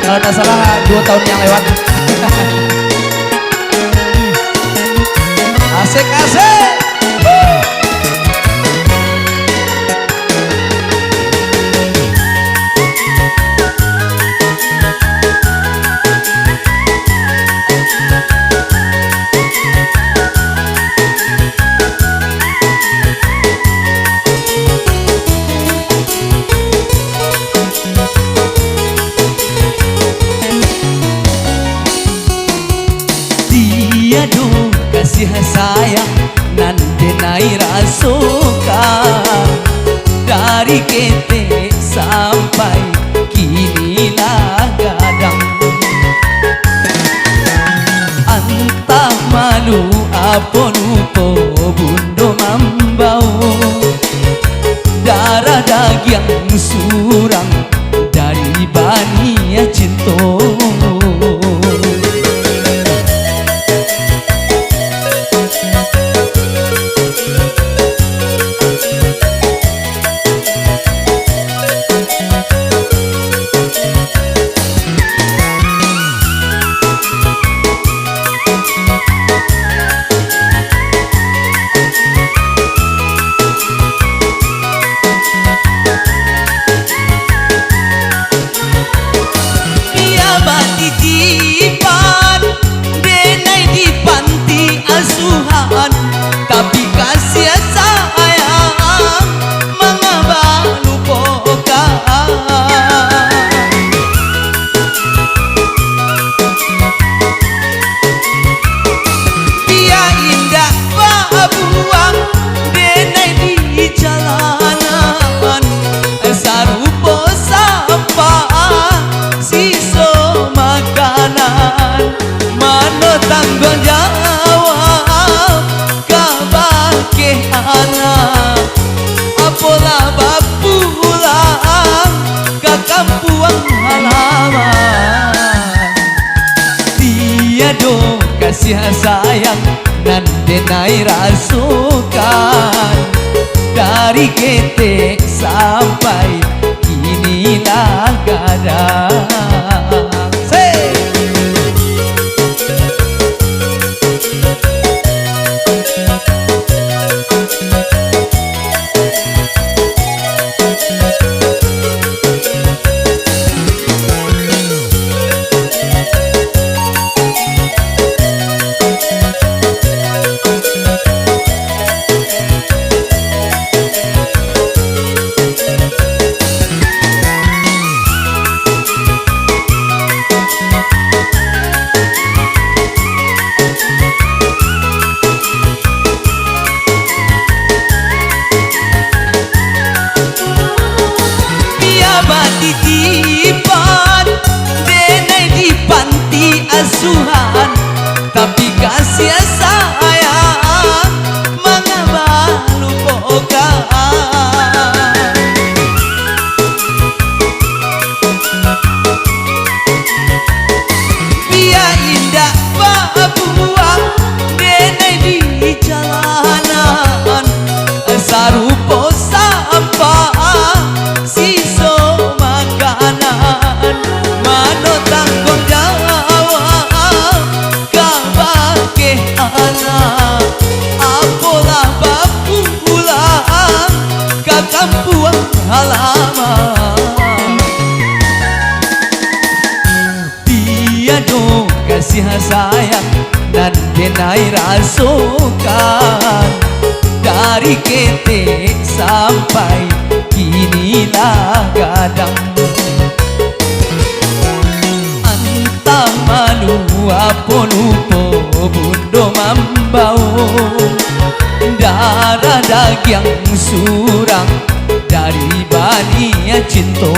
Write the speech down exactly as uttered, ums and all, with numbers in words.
Kalau tidak salah, dua tahun yang lewat. Asik, asik. Wuh. Tiado kasiah sayang nan den ai rasokan, dari ketek sampai kini lah gadang. Antah malu apo lupo bundo mambao, darah dagiang surang dari baniah cinto. Bia batitipan, den ai di panti asuhan, tapi kasiah sayang manga balupokan. Bia indak babuang, den ai di jalanan, sarupo sampah siso makanan. Mano tangguang jawab kabake anak, apolah bapulang ka kampuang halaman. Tiado kasiah sayang nan den ai rasokan, dari ketek sampai kini lah gadang. Sik. Bia batitipan, den ai di panti asuhan, tapi kasiah sayang manga balupokan. Bia indak babuang, den ai di jalanan, sarupo sampah siso makanan. Mano tangguang jawab kabake anak, apolah bapulang ka kampuang halaman. Tiado kasiah sayang nan den ai rasokan, dari ketek sampai kini lah gadang. Antah malu apo lupo bundo mambao, darah dagiang surang dari baniah cinto.